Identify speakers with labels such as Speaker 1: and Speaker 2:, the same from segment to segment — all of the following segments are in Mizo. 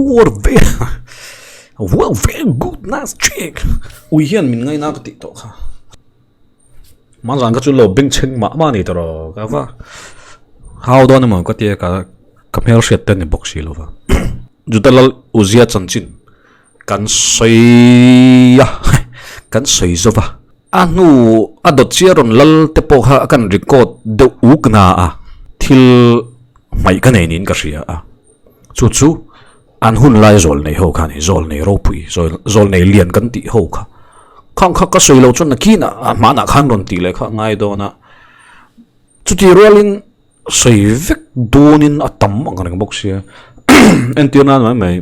Speaker 1: What a very well very good nice chick. Ui hian min ngaina ka tih tawh kha. Hmanzan kha chu lo bengchheng mah mah a ni tawh ka va hau dawn emaw ka tia ka ka hmel hriat te a ni bawk si lo va. Juda lal Uzia chanchin kan sawi a kan sawi zo va. A hnu a dawt chiah rawn lal te pawh kha kan record deuh uk na a thil hmaih ka nei niin ka hria a. Chu chu an hun lai zawl nei ho kha a ni, zawl nei ropui, zawl nei lian kan tih ho kha. Khang kha ka sawi lo chuan nakinah a hmanah khan rawn tih leh kha a ngai dawn a. Chuti rualin sawi vek dawnin a tam ang reng bawk sia. Entir nan mai mai,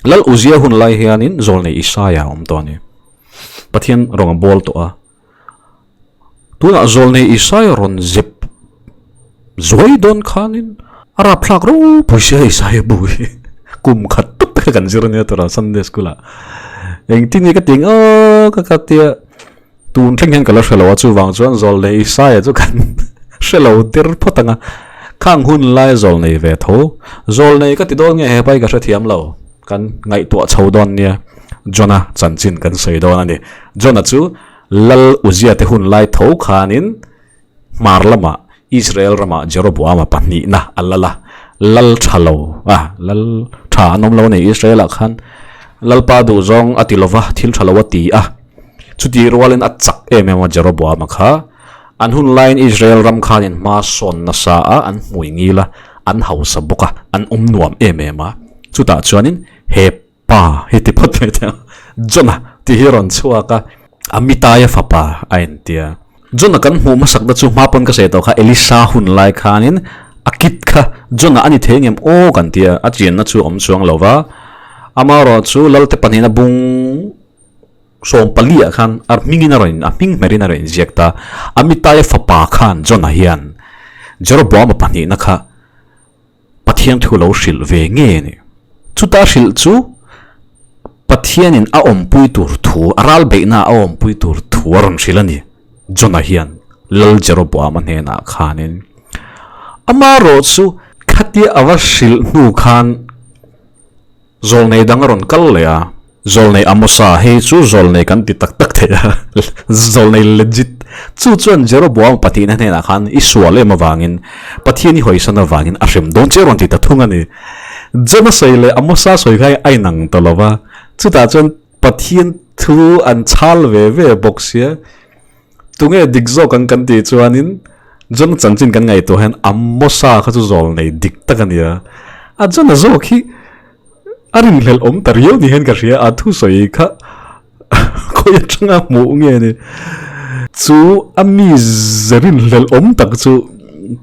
Speaker 1: Lal Uzia hun lai hianin zawl nei Isaia a awm tawh a ni. Pathian rawn a bawl tawh a. Tunah zawlnei Isaia rawn zep zuai dawn khanin a rapthlak ropui sia Isaia bu hi kum khat tawp te kha kan zir ania tura Sunday school ah engtin nge ka ti ang aw ka ka tia tun thleng hian ka la hre lo a chuvang chuan zawlnei Isaia chu kan hre lo tir phawt ang a khang hun lai zawlnei ve tho zawlnei ka ti dawn nge hepa hi ka hrethiam lo kan ngaihtuah chho dawn nia Jonah chanchin kan sawi dawn a ni Jonah chu Lal Uzia te hun lai tho khanin hmar lamah Israel ramah Jeroboama pahnihna a lal a, lal tha lo a, lal tha an awm lo a ni Israel ah khan Lalpa duhzawng a ti lova thil tha lo a ti a, chutih rualin a chak em em a Jeroboama kha an hun laiin Israel ram khanin hma sawn nasa a, an hmui ngil a, an hausa bawk a, an awm nuam em em a, chutah chuanin he Pa hi ti phawt mai teh ang. John-a tih hi a rawn chhuak a, Amitai-a fapa a intia. John-a kan hmuh hmasakna chu hma pawn ka sawi tawh kha Elisa hun lai khanin a kit kha John-a a ni thei ngem aw kan tia, a chianna chu a awm chuang lo va. Amaherawh chu Lalte pahnihna bung 14 ah khan a hmingin a rawn a hming hmerin a rawn inziak ta. Amitai-a fapa khan John-a hian Jeroboam-a pahnihna kha Pathian thu lo hrilh ve nge a ni. Chuta hrilh chu Pathianin a awmpui tur thu, a ral beihna a awmpui tur thu a rawn hrilh a ni. Jonah hian Lal Jeroboama hnenah khanin amarawh chu khatia a va hrilh hnu khan Zawlnei dang a rawn kal leh a, Zawlnei Amosa, hei chu zawlnei kan ti tak tak thei a, zawlnei legit. Chu chuan Jeroboam Pathina hnenah khan i sual em avangin, Pathian i hawisan avangin a hrem dawn che a rawn ti ta thung a ni. Jona sawi leh Amosa sawi kha a inang ta lo va, chutah chuan Pathian thu an chhal ve ve bawk sia. Tunge dik zawk ang kan tih chuanin Jona chanchin kan ngaihtuah hian Amosa kha chu zawlnei dik tak a ni a, a Jona zawk hi a rinhlelh awm ta riau ni hian ka hria, a thusawi kha khawi atanga hmuh nge ni chu a mi ze rinhlelh awm tak chu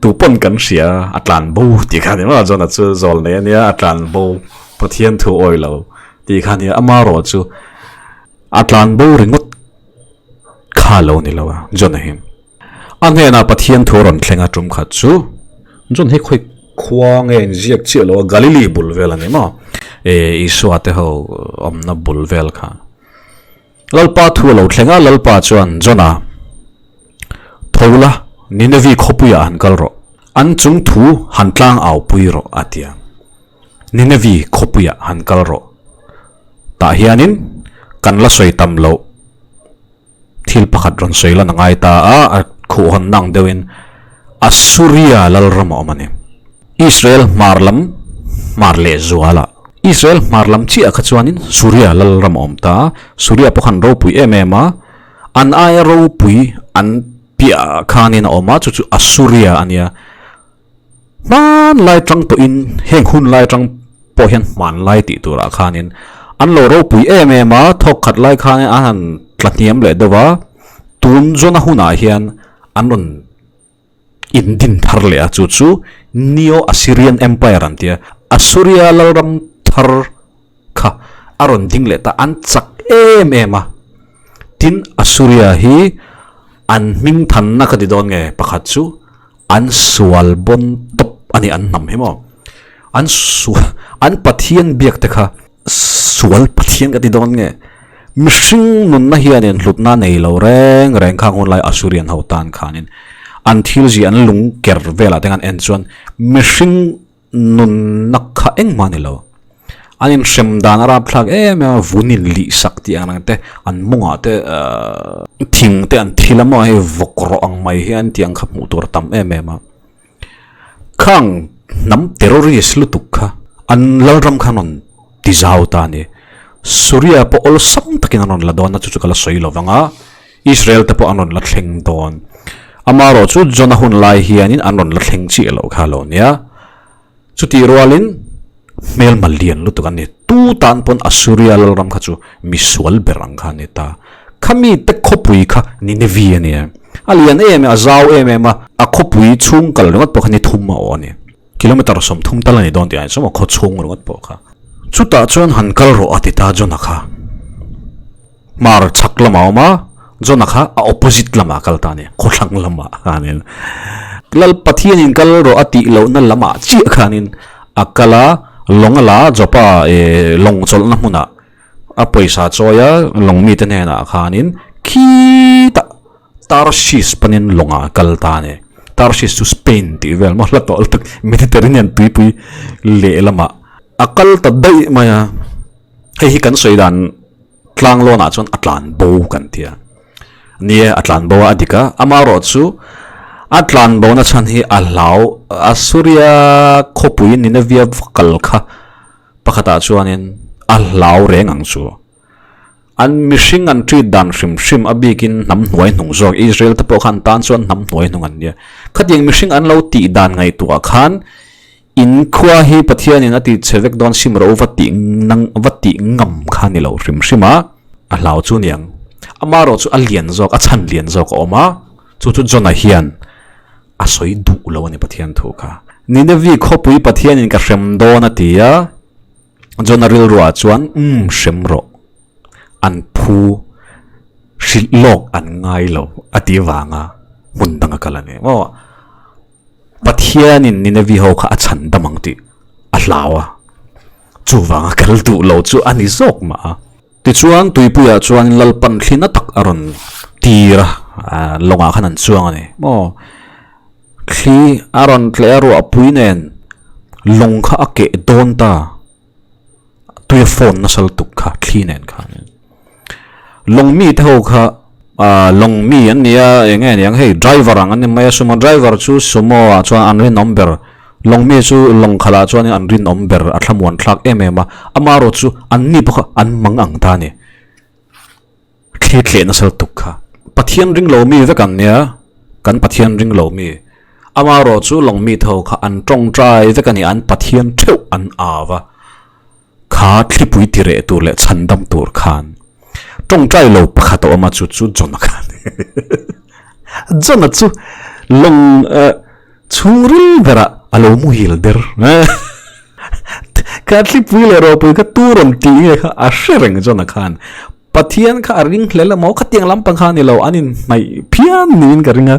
Speaker 1: tu pawn kan hria a tlan bo tih kha a ni maw Jona chu zawlnei a nia a tlan bo Pathian thu awi lo tih kha a ni a, amaherawh chu a tlan bo ringawt. Kha lo ni lo a, John a hi. A hnenah Pathian thu a rawn thleng a tum khat chu, John hi khawi khua nge in ziak chiah lo a, Galili bul vel a ni maw? E, Isua te ho awmna bul vel kha. Lalpa thu a lo thleng a, Lalpa chuan John a, Tho la, Ninevi khawpuiah han kal rawh, an chung thu han tlang au pui rawh a ti a. Ninevi khawpuiah han kal rawh. Tah hianin kan la sawi tam loh thil pakhat rawn sawi lan a ngai ta a, a khuhhawn nang deuhin Assuria lalram a awm a ni. Israel hmar lam hmar leh zualah Israel hmar lam chiah kha chuanin Suria lalram a awm ta a, Suria pawh khan ropui em em a, an aia ropui an piah khanin a awm a, chu chu Assuria a nia. Hmanlai tang tawhin heng hun lai tang pawh hian hmanlai tih turah khanin an lo ropui em em a, thawk khat lai khanin an han tla hniam leh deuh a, tun zawna hunah hian an rawn indin thar leh a, chu chu Neo-Assyrian Empire an ti a, Assuria lalram thar kha a rawn ding leh ta, an chak em em a, tin Assuria hi an hming thanna ka ti dawn nge pakhat chu. An sual bawn tawp a ni an hnam hi maw? An sual an Pathian biak te kha sual Pathian ka ti dawn nge? Mihring nunna hianin hlutna nei lo reng reng khang hun lai Assyrian ho tan khanin an thil zia an lung ker velah te khan en chuan mihring nunna kha engmah a ni lo. An inhrem dan a rapthlak em em a, vun in lih sak tih ang reng te, an mawngah te thing te an thil a maw hei vawk rawh ang mai hian tih ang kha hmuh tur a tam em em a. Khang hnam terrorist lutuk kha an lalram khan rawn ti zau ta a ni. Suria pawh awlsam takin an rawn la dawn a, chu chu ka la sawi lo vang a, Israel te pawh an rawn la thleng dawn. Amaherawhchu Jonah hun lai hianin an rawn la thleng chiah loh kha a lo nia. Chutih rualin hmelma lian lutuk an ni. Tu tan pawn Assuria lalram kha chu misual ber ang kha a ni ta. Khami te khawpui kha Nineveh a ni a. A lian em em a, a zau em em a, a khawpui chhung kal ringawt pawh kha ni thum a awh a ni. Kilometre 30 tal a ni dawn tih ah chuan khaw chhung ringawt pawh kha. Chutah chuan han kal rawh a ti ta Jonah kha. Hmar chhak lamah a awm a, Jonah kha a opposite lamah a kal ta a ni, khawthlang lamah khanin. Lal Pathianin kal rawh a tih lohna lamah chiah khanin a kal a, lawng a la a, Joppa lawng chawlhna hmunah a pawisa chawi a, lawng mite hnenah khanin khitah Tarshish panin lawngah a kal ta a ni. Tarshish chu Spain tih vel maw hla tawh lutuk Mediterranean tuipui lehlamah a kal ta daih mai a. Hei hi kan sawi dan tlang lawnah chuan a tlan bo kan ti a. Ni e, a tlan bo a, a dik a. Amaherawh chu a tlan bona chhan hi a hlau Assuria khawpui Nineveh va kal kha pakhatah chuanin a hlau reng ang chu. An mihring an treat dan hrim hrim a bikin hnam hnuai hnung zawk Israel te pawh khan tan chuan hnam hnuai hnung an nia. Khatiang mihring an lo tih dan ngaihtuah khan In khua hi Pathianin a ti che vek dawn sim ro va tih nang va tih ngam kha ni lo hrim hrim a, a hlau chu niang. Amaherawh chu a lian zawk, a chhan lian zawk a awm a, chu chu Jonah hian a sawi duh lo a ni Pathian thu kha. Nineveh khawpui Pathianin ka hrem dawn a ti a, Jonah rilruah chuan umm hrem rawh, an phu hrilh lawk an ngai lo a ti vanga hmun dang a kal a ni maw. Pathianin Nineveh ho kha a chhan dam ang tih a hlau a, chuvanga kal duh lo chu a ni zawk mah a. Tichuan, tuipuiah chuan Lalpan thlina tak a rawn tir a, lawngah khan an chuang a ni maw? Thli a rawn tleh a, ruahpui nen lawng kha a keh dawn ta, tui a fawn nasa lutuk kha thli nen khanin. Lawng mite ho kha ah lawng mi an ni a eng nge niang hei driver ang an ni mai a sumo driver chu sumo ah chuan an rinawm ber lawng mi chu lawng khalh ah chuanin an rinawm ber a thlamuan thlak em em a amaherawh chu an ni pawh kha an mang ang ta a ni thli tleh nasa lutuk kha Pathian ring lo mi vek an nia kan Pathian ring lo mi amaherawh chu lawng mite ho kha an tawngtai vek a ni an Pathian theuh an au a. Kha thlipui ti reh tur leh chhandam tur khan tawngtai lo pakhat a awm a, chu chu Jonah kha a ni. Jonah chu lawng chhungril berah a lo muhil der. Kha thlipui leh ropui kha tu rawn tih nge kha a hre reng Jonah khan. Pathian kha a ring hlel emaw khatiang lampang kha a ni lo, an inhnaih phian niin ka ring a.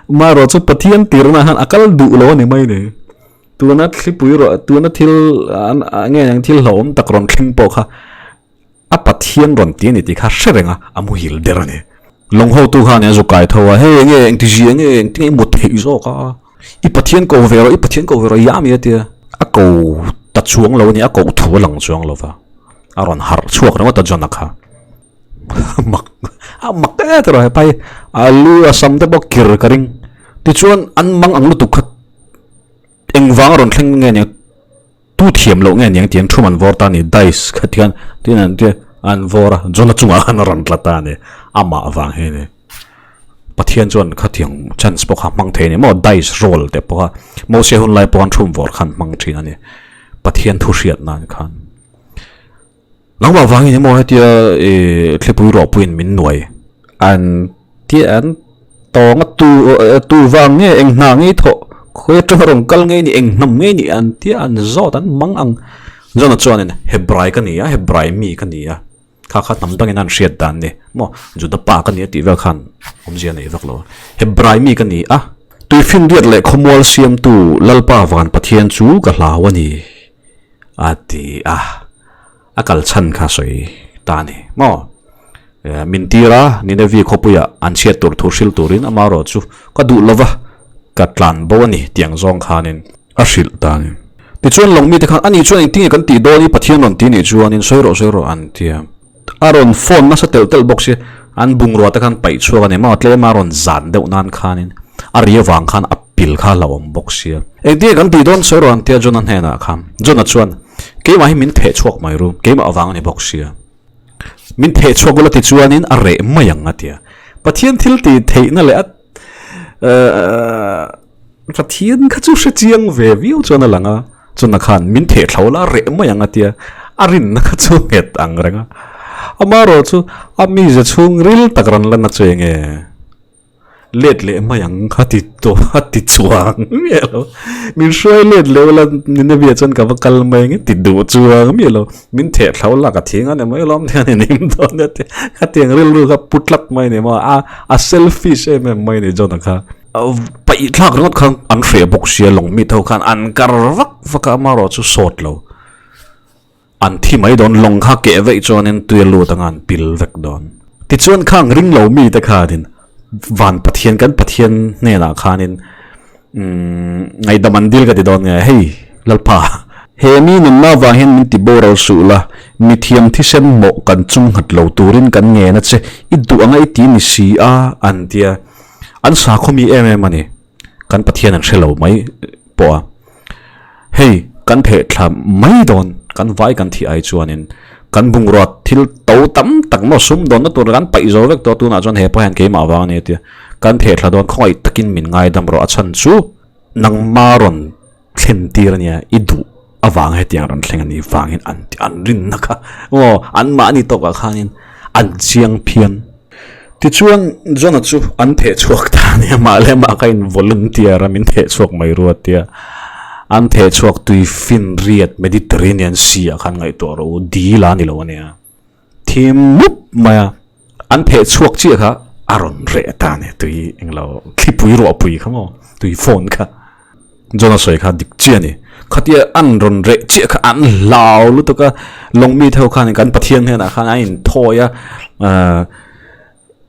Speaker 1: Marawh chu Pathian tirna khan a kal duh lo a ni mai ni. Tuna thlipui rawh tuna thil an nge ang thil hlauhawm tak rawn thleng pawh kha a Pathian rawn ti a ni tih kha hre reng a, a muhil der a ni. Lawng hotu khan a zu kai tho a, hei enge engti zia nge engti nge i mut theih zawk a, i Pathian ko ve rawh i Pathian ko ve rawh i ami a tia, a ko ta chuang lo a ni, a koh thu a lang chuang lo va, a rawn harh chhuak ringawt a John-a kha. Mak a mak e tawh hepa hi a lu a sam te pawh kir ka ring, tichuan an mang ang lutuk kha. Engvang a rawn thleng nge nia tu thiam loh nge niang tiang thum an vawr ta a ni dice kha tiang tin an tia an vawr a Jonah chungah khan a rawn tla ta a ni amah vang hi a ni Pathian chuan khatiang chance pawh kha hmang thei a ni maw dice roll te pawh kha Moses hun lai pawh khan thum vawr khan hmang thin a ni Pathian thu hriat nan khan nangmah vangin emaw hetia ih thlipui rawhpuiin min nuai an tia an tawng a tu tu vang nge eng hna ngei thawh khawi atanga rawn kal ngei ni eng hnam ngei ni an tia an zawt an mang ang Jonah chuanin Hebrai ka ni a Hebrai mi ka ni a kha kha hnam dangin an hriat dan ni maw Juda pa ka ni a tih vel khan awmzia nei vak lo Hebrai mi ka ni a tuifinriat leh khawmual siamtu Lalpa van Pathian chu ka hlau a ni. A ti a, a kal chhan kha sawi ta a ni maw? Min tir a, Nineveh khawpuia an chhiat tur thu hrilh turin amaherawh chu ka duh lo va, ka tlan bo a ni tih ang zawng khanin a hrilh ta a ni. Tichuan lawng mite khan ani chuan engtin nge kan tih dawn i Pathian rawn ti nih chuanin sawi rawh sawi rawh an ti a. A rawn phone nasa telh telh bawk si, an bungrua te khan paih chhuak a ni maw, tlema rawn zan deuh nan khanin a ri avang khan a pil kha a hlauhawm bawk sia. Engtin nge kan tih dawn sawi rawh an ti a John-a hnenah khan. John-a chuan, Keimah hi min theh chhuak mai ru, keimah avang a ni bawk sia. Min theh chhuak ula ti chuanin a reh mai ang a ti a. Pathian thil tih theihna leh a Pathian kha chu hre chiang ve viau chuan a lang a, chuna khan min theh thlo la reh mai ang a tia, a rinna kha chu nghet ang reng a. Amaherawh chu a mize chhung ril tak rawn la na chu eng nge let leh mai ang kha ti tawh a ti chuang miah lo. Min hruai let leh ula Nineveh chuan ka va kal mai ang e ti duh chuang miah lo. Min theh thlo la ka thing a ni mai lawm hian in him dawn a tia khatiang rilru kha pu tlat mai a ni maw a a selfish em em mai a ni John-a kha. Paih thlak ringawt khan an hreh bawk sia lawng mi tho khan an kar vak vak a amaherawh chu sawt lo an thi mai dawn lawng kha keh veih chuanin tui a lut anga an pil vek dawn. Tichuan khang ring lo mi te khanin van Pathian kan Pathian hnenah khanin umm ngaihdam an dil ka ti dawn nge hei Lalpa he mi nunna avang hian min ti boral suh la mithiam thisen mawh kan chung nghat lo turin kan ngen a che i duh anga i ti ni si a an tia. An sakhaw mi em em a ni. Kan Pathian an hre lo mai pawh a. Hei, kan theh thla mai dawn, kan vai kan thih ai chuanin kan bungrua thil to tam tak maw sum dawnna tur kan paih zo vek tawh a, tunah chuan he pawh hian keimah vang a ni a tia. Kan theh thla dawn khawngaih takin min ngaidam rawh a chhan chu nangma rawn thlen tir a nia, i duh avang hetiang rawn thleng a nih vangin an ti an rinna kha aw anmahni tawkah khanin an chiang phian. Tichuan John-a chu an theh chhuak ta a nia, mah leh mah kha in volunteer a min theh chhuak mai ruat tia an theh chhuak tui finriat Mediterranean Sea ah khan ngaihtuah rawh u dil a ni lo a nia. Thim mup mai a, an theh chhuak chiah kha a rawn reh ta a ni tui englo thlipui ruahpui kha maw tui phone kha. John-a sawi kha dik chiah a ni. Khatia an rawn reh chiah kha an hlau lutuk a, lawng mi theuh khan kan Pathian hnenah khan an inthawi a, ahh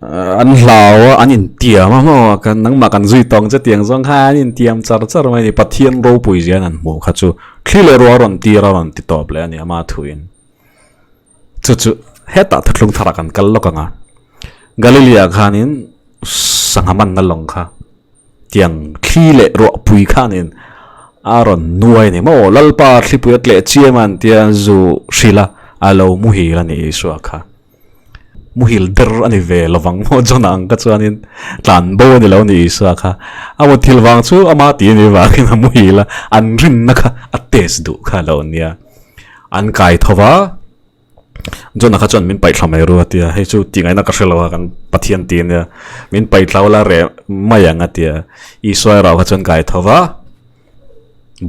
Speaker 1: an hlau a, an intiam a maw kan nangmah kan zui tawng che tiang zawng khan an intiam char char mai a ni. Pathian ropui zian an hmuh kha chu thli leh ruah a rawn tir a rawn ti tawp leh a ni ama thuin. Chu chu hetah thuthlung tharah kan kal lawk ang a, Galilea khanin sangha manna lawng kha tiang thli leh ruahpui khanin a rawn nuai a ni maw? Lalpa thlipui a tleh chiam a an tia zu hrilh a, a lo muhil a ni Isua kha. Muhil der a ni ve lovang maw John-a ang kha chuanin tlan bo a ni lo a ni Isua kha. A muthilh vang chu ama tih a nih vangin a muhil a, an rinna kha a test duh kha a lo nia. An kai tho va, John-a kha chuan min paih thla mai ru a ti a, hei chu tih ngaihna ka hre lo a kan Pathian tih a nia, min paih thla ula reh mai ang a ti a, Isua erawh kha chuan kai tho va,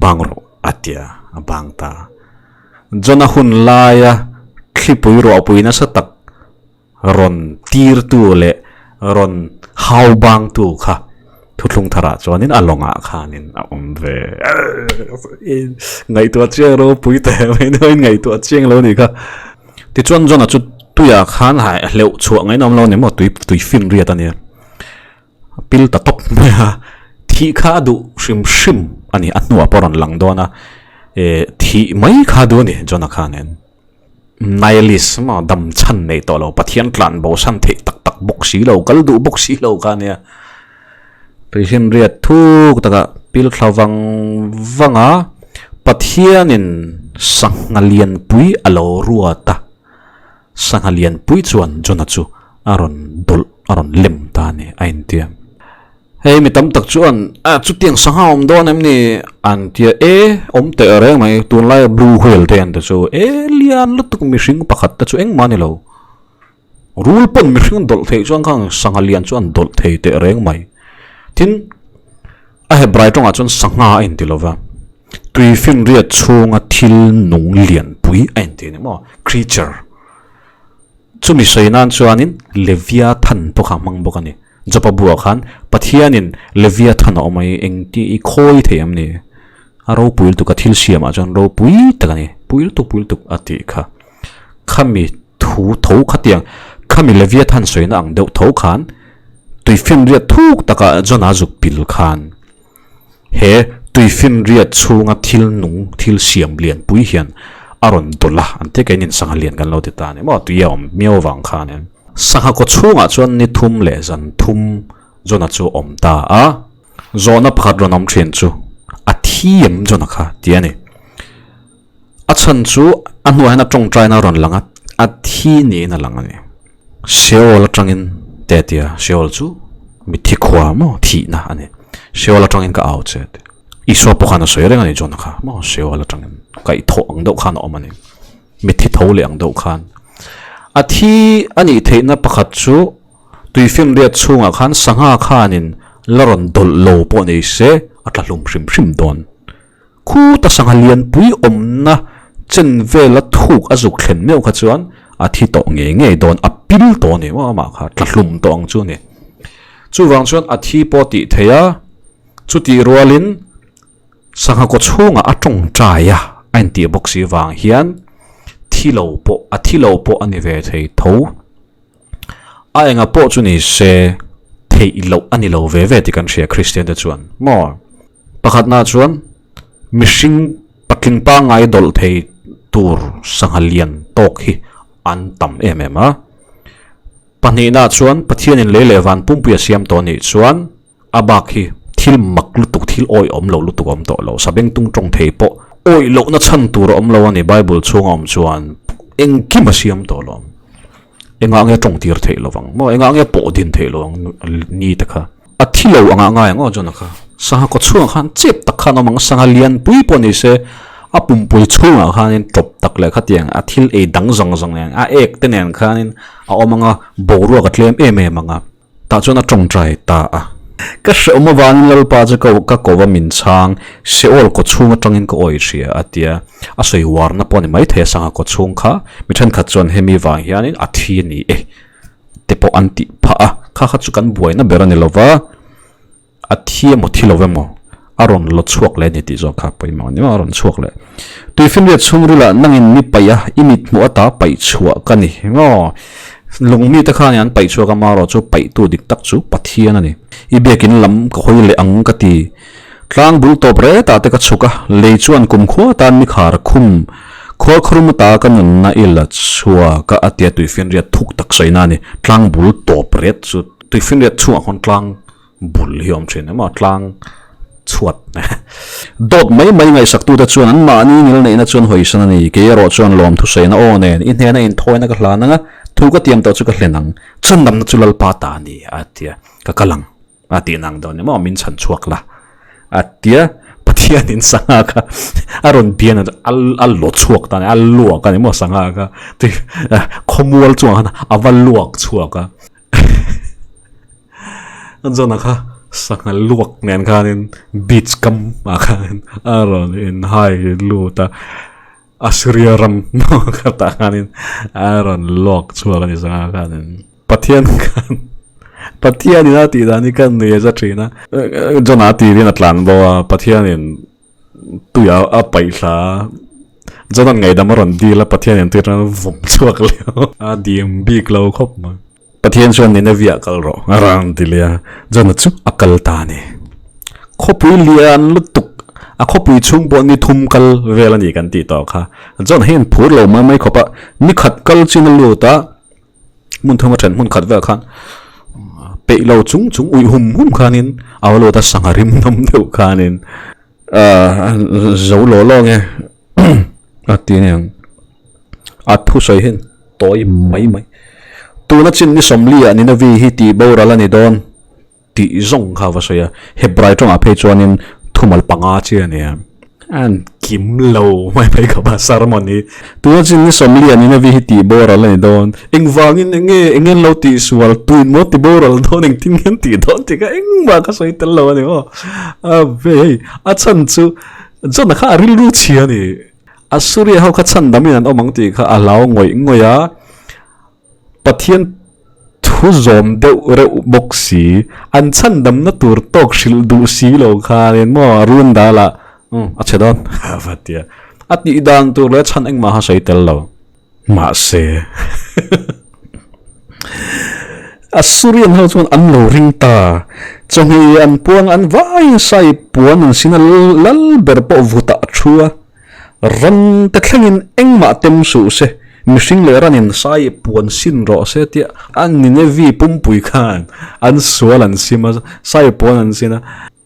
Speaker 1: bang rawh a ti a, a bang ta. John-a hun laia thlipui ruahpui nasa tak rawn tirtu leh rawn hau bangtu kha thuthlung tharah chuanin a lawngah khanin a awm ve. Ngaihtuah chiang ropui teh mai ni in ngaihtuah chiang lo nih kha. Tichuan John-a chu tuiah khan hleuh chhuah ngaih nawm lo a ni maw tui tui fin riat a nia. A pil ta tawp mai a, thih kha a duh hrim hrim a ni a hnuah pawh a rawn lang dawn a, thih mai kha a duh a ni John-a khanin. Nihilist maw dam chhan nei tawh lo, Pathian tlan bo san theih tak tak bawk si lo, kal duh bawk si lo kha ania. Tuihin riat thuk taka pil thla vang vang a, Pathianin sangha lianpui a lo ruat a, sangha lianpui chuan Jonah chu a rawn dawlh, a rawn lem ta a ni a intiam. Hei mi tam tak chuan a chutiang sangha awm dawn em ni? An tia e awm teh reng mai tunlaia blue whale te an ti chu e lian lutuk mihring pakhat te chu engmah a ni lo. Rul pawn mihring an dawlh theih chuan khang sangha lian chu an dawlh thei teh reng mai. Tin a Hebrai tawngah chuan sangha a inti lo va, tui finriat chhunga thil nung lianpui a inti a ni maw creature. Chumi sawi nan chuanin Leviathan pawh kha a hmang bawk a ni. Jopa buah khan Pathianin Leviathan a awm a i engti i khawi thei em ni? A ropui lutuk a thil siamah chuan ropui tak a ni, pui lutuk pui lutuk a tih kha. Khami thu tho khatiang khami Leviathan sawina ang deuh tho khan tuifinriat thuk takah Jonah zuk pil khan he. Tuifinriat chhunga thil nung, thil siam lian pui hian a rawn dawlh a, an ti keiin sangha lian kan lo ti ta a ni maw, tui a awm miau avang khanin. Sangha kaw chhungah chuan ni thum leh zan thum Jona chu a awm ta a, zawhna pakhat rawn awm thin chu a thi em Jona kha tih a ni. A chhan chu a hnuah hian a tawngtaina a rawn lang a, a thi niin a lang a ni. Sheol atangin te a ti a, Sheol chu mitthi khua maw thihna a ni. Sheol atangin ka au che a ti. Isua pawh khan a sawi reng a ni Jona kha maw Sheol atangin kaihthawh ang deuh khan a awm a ni. Mitthi tho leh ang deuh khan. A thi a nih theihna pakhat chu tuifinriat chhungah khan sangha khanin la rawn dawlh lo pawh nei se a tla hlum hrim hrim dawn. Khuta sangha lianpui awmna chen vela thuk a zuk thlen meuh kha chuan a thi tawh ngei ngei dawn, a pil tawh a ni maw amah kha tla hlum tawh ang chu a ni. Chuvang chuan a thi pawh tih theih a, chutih rualin sangha kaw chhungah a tawngtai a, a intih bawk si vang hian thi lo pawh a thi lo pawh a ni ve thei tho. A enga pawh chu ni se theih loh a ni lo ve ve tih kan hria Kristian te chuan maw. Pakhatna chuan mihring patling pangngai dawlh thei tur sangha lian tawk hi an tam em em a. Pahnihna chuan Pathianin lei leh van pumpui a siam tawh anih chuan a bak hi thil mak lutuk, thil awihawm lo lutuk a awm tawh lo. Sabengtung tawng thei pawh awih lohna chhan tur a awm lo a ni. Bible chhunga awm chuan engkim a siam tawh lo. Engah nge tawng tir theih lovang maw? Engah nge pawh din theih lovang ni te kha? A thi lo angah ngai ang aw John-a kha. Sangha kaw chhungah khan chep tak khan awm ang, sangha lian pui pawh ni se, a pumpui chhungah khanin tawp tak leh khatiang a thil ei dang zawng zawng nen, a ek te nen khanin a awm ang a, boruak a tlem em em ang a. Tah chuan a tawngtai ta a. Ka hrehawm avangin Lalpa chu ka ka ko va min chhang, Seol kaw chhung atangin ka awih hria a tia. A sawi warna pawh a ni maithei a sangha kaw chhung kha. Mi thenkhat chuan hemi vang hianin a thi a ni e te pawh an tih phah a. Kha kha chu kan buaina ber a ni lova, a thi emaw thi lo emaw a rawn la chhuak leh a ni tih zawk kha pawimawh a ni maw a rawn chhuak leh. Tuifinriat chhungrilah nangin mi paih a, i mit hmuh ata paih chhuah ka ni maw? Lungmi te khan an paih chhuak a, marawh chu paihtu dik tak chu Pathian a ni. I biakin lam ka hawi leh ang ka ti. Tlang bul tawp retah te ka chhuk a, lei chuan kumkhua atan mi khar khum khualkharum ata ka nunna i la chhuak a, a tia tuifinriat thuk tak sawina a ni. Tlang bul tawp ret chu tuifinriat chhungah khawn tlang bul hi a awm thin emaw tlang chhuat dawt mai mai ngaihsaktute chuan an mahni ngil neihna chuan hawisan a ni. Kei erawh chuan lawm thusaina aw nen i hnena inthawina ka hlan ang a, thu ka tiam tawh chu ka hlen ang. Chhandamna chu Lalpa ta a ni a tia, ka kal ang a tih nang dawn emaw min chhan chhuak la a tia, Pathianin sangha kha a rawn bian a a law chhuak ta a ni, a luak a ni maw sangha kha khawmual chungah khan a va luak chhuak a. A zawnah kha sangha luak nen khanin beach kam ah khanin a rawn in hai lut a Assyria ram khatah khanin a rawn luak chhuak a ni sangha khanin Pathian khan Pathianin a tih dan hi ka nui a za thin a Jonah a tirin a tlan bo a Pathianin tui a a paih hla a Jonah ngaihdam a rawn dil a Pathianin tui atanga vawm chhuak leh a dim bik lo khawp mai. Pathian chuan Nineveh-ah kal rawh a rawn ti leh a, Jonah chu a kal ta a ni. Khawpui lian lutuk, a khawpui chhung pawh ni thum kal vel a ni kan tih tawh kha. Jonah hian phur lo mai mai khawp a, ni khat kal chin a lut a, hmun thum a then hmun khat vel khan peih lo chung chung uih hum hum khanin a va lut a, sangha rim nawm deuh khanin zo law law nge a ti a niang. A thusawi hian tawi mai mai. Tuna chin ni sawmliah Ninavi hi tih boral a ni dawn tih zawng kha va sawi a. Hebrai tawngah phei chuanin thumal panga chi a ni a. An kim lo mai mai khawp a sermon hi. Tuna chin ni sawmliah Ninavi hi tih boral a ni dawn. Engvangin enge enge an lo tih sual tuin maw ti boral dawn engtin nge an tih dawn tih kha engmah ka sawi tel lo a ni maw. A ve hei a chhan chu John-a kha a rilru chhia a ni. Assuria ho kha chhan dam in an awm ang tih kha a hlau ngawih ngawih a, Pathian thu zawm deuh reuh bawk si, an chhan damna tur tawk hrilh duh si lo khanin maw run dal ah umm a chhe dawn a va ti a, a tih dan tur leh chhan engmah kha sawi tel lo. Mahse Assyrian ho chuan an lo ring ta. Chawhmeh an puang an vaiin sai puan an sin a, lal ber pawh vutah a thu a. Ran te thlengin engmah tem suh se, mihring leh ranin sai puan sin rawh se tia an Ninevi pumpui khan an sual an sim a, sai puan an sin a.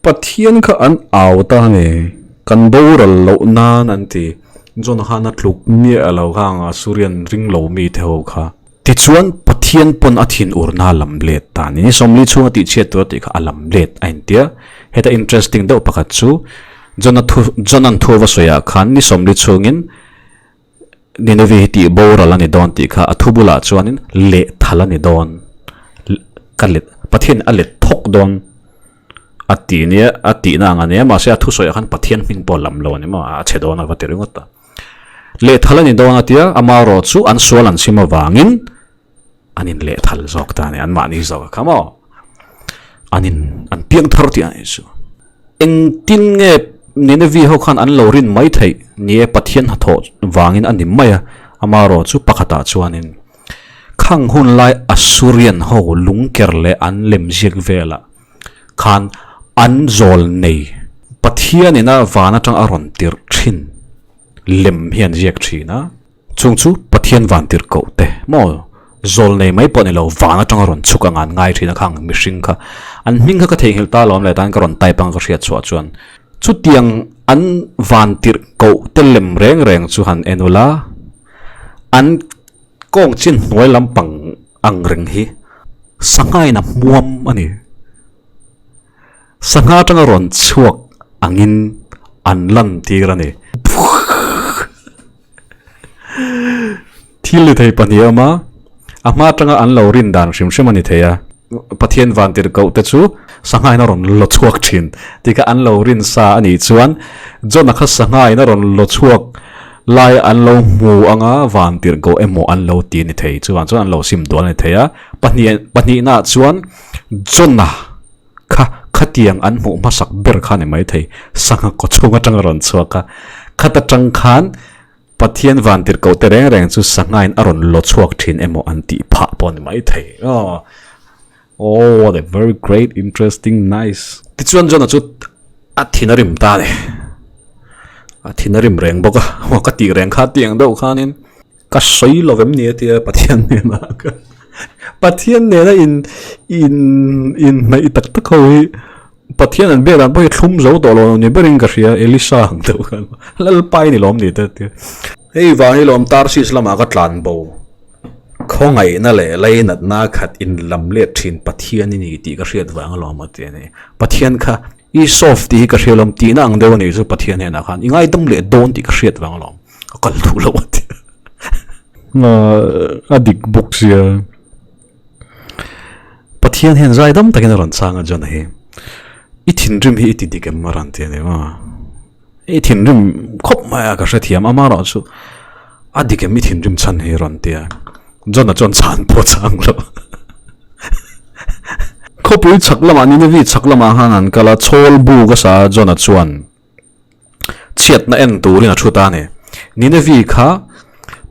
Speaker 1: Pathian kha an au ta a ni, kan boral loh nan an ti. John khan a tluk miah lo kha ang Assyrian ring lo mi te ho kha. Tichuan Pathian pawn a thin urna a lam let ta a ni. 40 chhunga tihchhiat tur a tih kha a lam let a intia. Heta interesting deuh pakhat chu John-a thu John-a'n thu va sawiah khan ni 40 chhungin Nineveh hi tih boral a ni dawn tih kha a thu bulah chuanin lehthal a ni dawn ka let Pathian a let thawk dawn a tih nia a tihna ang a nia mahse a thusawiah khan Pathian hming pawh a lam lo a ni maw a chhe dawn a va ti ringawt a lehthal a ni dawn a tia amaherawh chu an sual an sim avangin an in lehthal zawk ta a ni an mahni zawk a kha maw an in an piang thar tih a nih chu. Engtin nge Nineveh ho khan an lo rin mai theih ni e Pathian hnathawh vangin a ni mai a, amaherawh chu pakhatah chuanin khang hun lai Assyrian ho lungker leh an lemziak velah khan an zawl nei Pathianin a van atang a rawn tirh thin lem hi an ziak thin a. Chung chu Pathian van tirh koh te maw zawl nei mai pawh ni lo van atanga rawn chhuk anga an ngai thin a khang mihring kha an hming kha ka theihnghilh ta alawm leh tan ka rawn type anga ka hriat chhuah chuan chutiang an van tirh koh te lem reng reng chu han en ula an kawng chin hnuai lampang ang reng hi sanghain a hmuam a ni. Sangha atanga rawn chhuak angin an lantir a ni. Thil ni thei pahnih a awm a, a hma atanga an lo rin dan hrim hrim a ni thei a. Pathian vantirhkoh te chu sanghain a rawn law chhuak thin tih kha an lo rin sa a nih chuan John-a kha sanghain a rawn law chhuak lai an lo hmu anga vantirhkoh emaw an lo ti a ni thei. Chuvang chuan an lo sim dual a ni thei a. Pahnih pahnihnaah chuan John-a kha khatiang an hmuh hmasak ber kha a ni maithei. Sangha kaw chhung atanga rawn chhuak a, khat atang khan Pathian vantirhkoh te reng reng chu sanghain a rawn law chhuak thin emaw an tih phah pawh a ni maithei. Aw Oh what a very great interesting nice. Tichuan John-a chu a thin a rim ta a ni. A thin a rim reng bawk a, aw ka tih reng kha tiang deuh khanin Ka sawi lo em ni a tia Pathian nena ka Pathian nena in in in hnaih tak tak ho hi Pathian an biak dan pawh hi thlum zo tawh lo ni berin ka hria Elisa ang deuh khan Lalpa i ni lawm ni te a tia. Hei vang hi lawm Tarsis lamah ka tlan bo khawngaihna leh lainatna khat in lam let thin Pathian i ni tih ka hriat vang alawm a ti a ni. Pathian kha i soft tih hi ka hria lawm tihna ang deuh a nih chu Pathian hnenah khan i ngaidam leh dawn tih ka hriat vang alawm. A kal duh loh a ti a dik bawk sia Pathian hian zai dam takin a rawn chang a John-a hi i thinrim hi i ti dik em a rawn ti a ni maw i thinrim khawp mai a ka hrethiam amaherawh chu a dik em i thinrim chhan hi a rawn ti a John-a chuan chhan pawh a chang lo khawpui chhak lamah Nineveh chhak lamah khan an kal a chhawl buk a sa a John-a chuan. Chhiatna en turin a thu ta a ni. Nineveh kha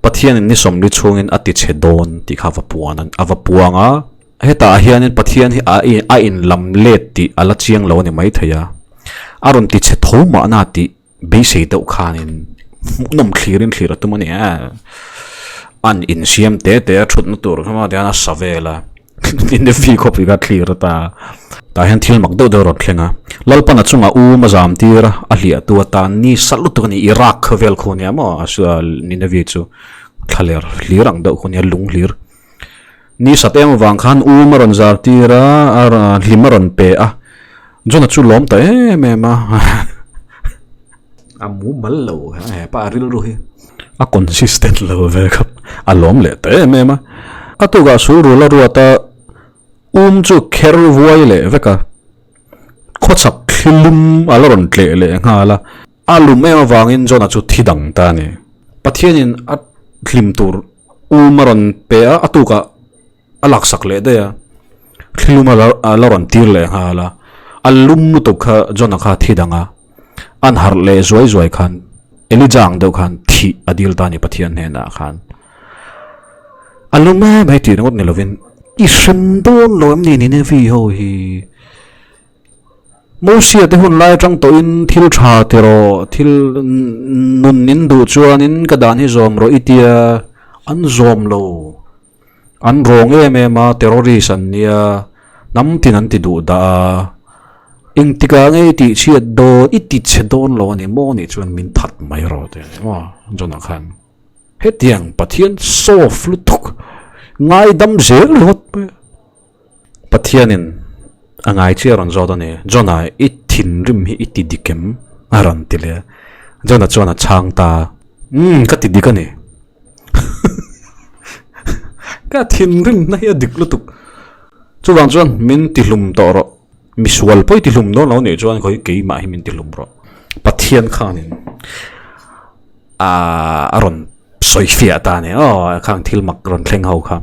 Speaker 1: Pathianin ni 40 chhungin a ti chhe dawn tih kha a va puan a va puang a. Hetah hianin Pathian hi a a inlam let tih a la chiang lo a ni maithei a. A rawn ti chhe tho mahna tih beisei deuh khanin hmuhnawm thlirin thlir a tum a ni e. An insiam te te a thutna tur kha maw tihian a sa vel a. Nineveh khawpui kha thlir a ta. Tah hian thil mak deuh deuh a rawn thleng a. Lalpan a chungah um a zam tir a, a hliah tu atan ni sal lutuk a ni. Iraq khawvel khu nia maw a Nineveh chu thlaler hlir ang deuh khu nia lung hlir. Ni sat em avang khan um a rawn zar tir a, a hlim a rawn pe a. Jonah chu lawm ta em em a. A mumal lo hepa a rilru hi a consistent lo ve khawp a lawm leh ta em em a. A tukah sul rul a ruat a, um chu kher vuai leh vek a, khawchhak thli lum a la rawn tleh leh nghal a, a lum em avangin Jonah chu thi dang ta a ni. Pathianin a hlim tur um a rawn pe a, a tukah a laksak leh daih a, thli lum a la rawn tir leh nghal a, a lum lutuk kha Jonah kha thi dang a. An harh leh zuai zuai khan Elijah ang deuh khan thih a dil ta a ni Pathian hnenah khan. A lum em hei tih ringawt ni lovin I hrem dawn lo em ni Ninevi ho hi? Mosia te hun lai atang tawhin thil tha ti rawh, thil nun in duh chuanin ka dan hi zawm rawh i tia, an zawm lo. An rawng em em a, terrorist an nia, hnam tin an ti duh dah a, engtikah nge i tih chhiat dawn, i ti chhe dawn lo a ni maw nih chuan min that mai rawh tih a ni maw John-a khan. Hetiang Pathian soft lutuk ngaidam zel ringawt mai a. Pathianin a ngai chiah a rawn zawt a ni, John-a i thinrim hi i ti dik em? a rawn ti leh a. John-a chuan a chhang ta a, Umm ka ti dik a ni. Ka thinrim na hi a dik lutuk. Chuvang chuan min tihlum tawh rawh. Misual pawh i tihlum dawn lo nih chuan khawi keimah hi min tihlum rawh. Pathian khanin a rawn sawi fiah ta a ni. Aw khang thil mak rawn thleng ho kha.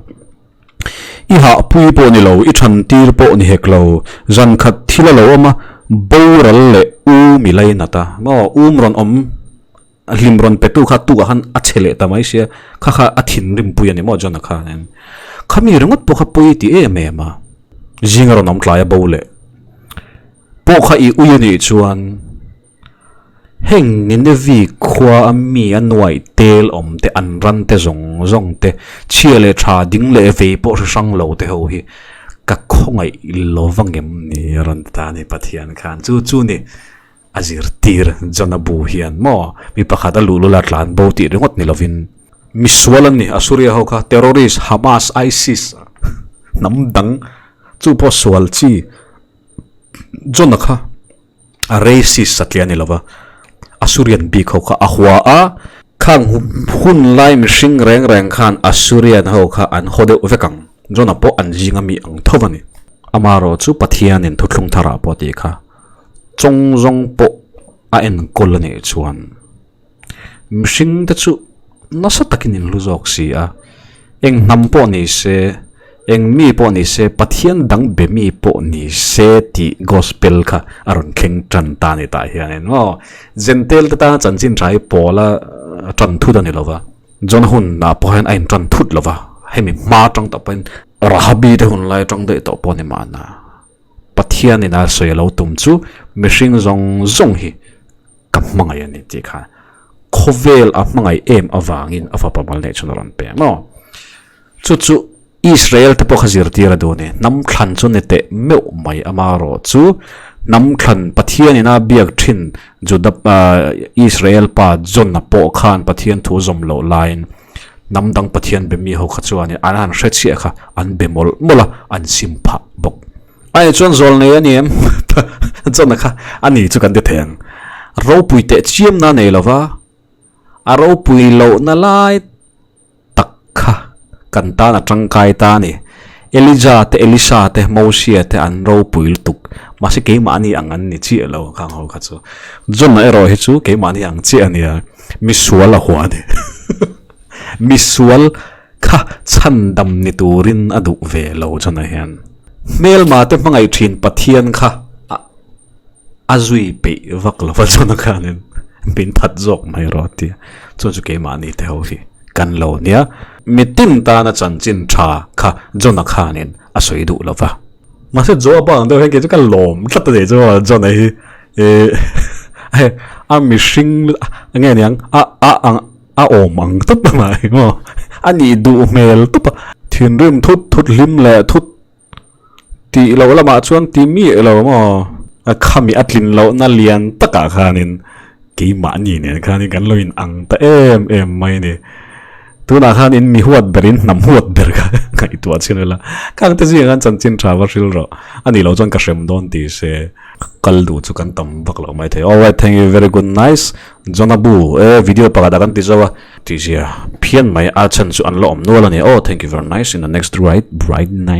Speaker 1: I hahpui pawh ni lo, i than tir pawh ni hek lo. Zan khat thil a lo awm a, boral leh um i lainat a. Maw um rawn awm. A hlim rawn petu kha tukah khan a che leh ta mai sia, kha kha a thinrim pui a ni maw John-a khanin. Khami ringawt pawh kha pawi ti em em a, zinga rawn awm tlai a bo leh pawh kha i ui a nih chuan heng Ninevi khua a mi a nuaih tel awm te an ran te zawng zawng te chhia leh tha ding leh vei pawh hre hrang lo te ho hi ka khawngaih lo vangem ni a rawn ti ta a ni Pathian khan chu chu ni. A zirtir Jona bu hian maw mi pakhat a luh lul a tlan bo tih ringawt ni lovin misual an ni Assuria ho kha terrorist Hamas ISIS hnam dang chu pawh sual chi Jona kha a racist satliah a ni lova Asurian bik ho kha a hua a khang hun lai mihring reng reng khan Asurian ho kha an haw deuh vek ang Jona pawh an zinga mi ang tho a ni amaherawh chu Pathianin thuthlung tharah pawh tih kha. Chawng zawng pawh a enkawl a nih chuan mihring te chu nasa takin in hlu zawk si a, eng hnam pawh ni se, eng mi pawh ni se, Pathian dang be mi pawh ni se tih gospel kha a rawn thleng tan ta a ni tah hianin maw Jentail te tana chanchin tha hi pawla tan thut a ni lova, John hunah pawh hian a in tan thut lova, hemi hma atang tawh pawhin Rahabi te hun lai atang daih tawh pawh a ni mahna. Pathianin a sawi a lo tum chu mihring zawng zawng hi ka hmangaih a ni tih kha khawvel a hmangaih em avangin a fapa mal neih chhun a rawn pe maw? Chu chu Israel te pawh kha zirtir a duh a ni. Hnam thlan chu ni teh meuh mai amaherawh chu hnam thlan Pathianin a biak thin Juda Israel pa John-a pawh khan Pathian thu zawm loh laiin Hnam dang Pathian be mi ho kha chuanin an han hre chhiah kha an be mawlh mawlh a, an sim phah bawk. Ai chuan zawl nei a ni em? Chuan kha a ni chu kan ti thei ang. Ropui teh chiamna nei lo va, a ropui lohna lai tak kha kan tan a tangkai ta a ni. Elija te, Elisa te, Mosia te an ropui lutuk. Mahse keimahni ang an ni chiah lo khang ho kha chu. John-a erawh hi chu keimahni ang chiah a nia. Misual a hua a ni. Misual kha chhandam ni turin a duh ve lo John-a hian. Hmelma te hmangaih thin Pathian kha a zui peih vak lo va John-a khanin min that zawk mai rawh a ti a. Chuan chu keimahni te ho hi kan lo nia. Mitin tana chanchin tha kha John-a khanin a sawi duh lo va. Mahse Joaba ang deuh hian kei chu ka lawm tlat a ni chu John-a hi eh a mihring nge niang a a ang a awm ang tawp a mai maw a nih duh hmel tawp a. Thinrim thut thut hlim leh thut tih loh lamah chuan ti miah lo maw a khami a tlin lohna lian takah khanin keimahni nen khanin kan lo in ang ta em em mai a ni. Tunah khan in mi huat ber in hnam huat ber kha ngaihtuah chin ila khang te zingah khan chanchin tha va hril rawh a nih loh chuan ka hrem dawn tih se kal duh chu kan tam vak loh mai thei alright thank you very good nice John Abu e video pakhat ah kan ti zo a tih zia phian mai a chhan chu an la awm nual a ni aw thank you very nice in the next right bright night.